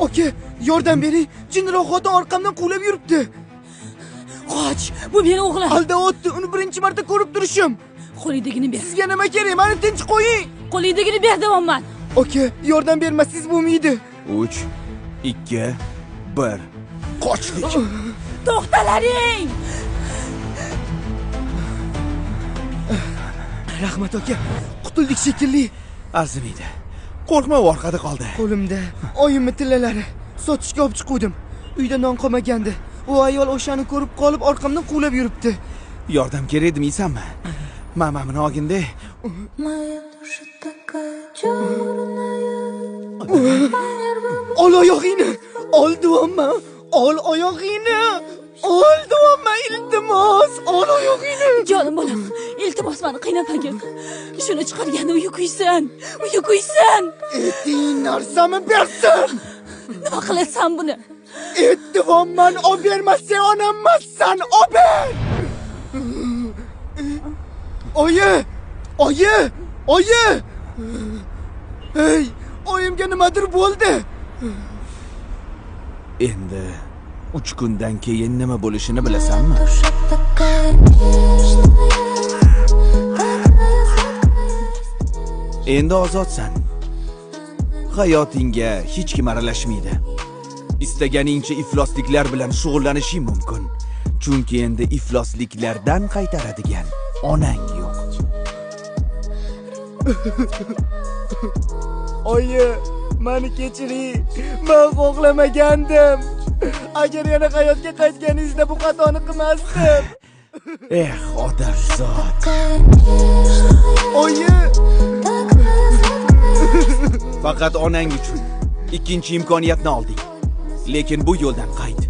Aka, yordam bering. Jinniroq xotin orqamdan quvlab yuribdi. Qoch, bu meni o'g'lim. Aldayapti, uni birinchi marta ko'rib turishim. Qo'lingdagini ber. Sizga nima kerak? Meni tinch qo'ying. Qo'lingdagini ber deyapman. Aka, yordam bermasangiz bo'lmaydi. 3 2 1. Qochdik. To'xtalaring. Rahmat aka, qutuldik shekilli. Arzimaydi. Qo'rqma, u orqada qoldi. Qo'limda oyimni tillalari. Sotishga olib chiquvdim. Uyda non qolmagandi. U ayol o'shani ko'rib qolib orqamdan quvlab yuribdi. Yordam kerak demaysanmi? Mamamini olginda. Ol oyog'ingni. Ol deyapman. Ol oyog'ingni. Ol deyapman, iltimos. Ol oyog'ingni. Jonim bolam, iltimos meni qiynamagin. Shuni chiqargani uyi kuysin. Uyi kuysin. Eting narsamni bersin. Nima qilasan buni? Et deyapman, olib bermasang onammassan, olib ber. Oyi! Oyi! Oyi! Ey, oyimga nimadir bo'ldi. Endi 3 kundan keyin nima bo'lishini bilasanmi? Endi ozodsan. Hayotingga hech kim aralashmaydi. Istaganingcha iflosliklar bilan shug'ullanishing mumkin. Chunki endi iflosliklardan qaytaradigan onang yo'q. Oyi, meni kechiring. Men xohlamagandim. Agar yana hayotga qaytganingizda bu xatoni qilmasdim. Eh, odamzod. Oyi! Faqat onang uchun ikkinchi imkoniyatni olding. Lekin bu yo'ldan qayt.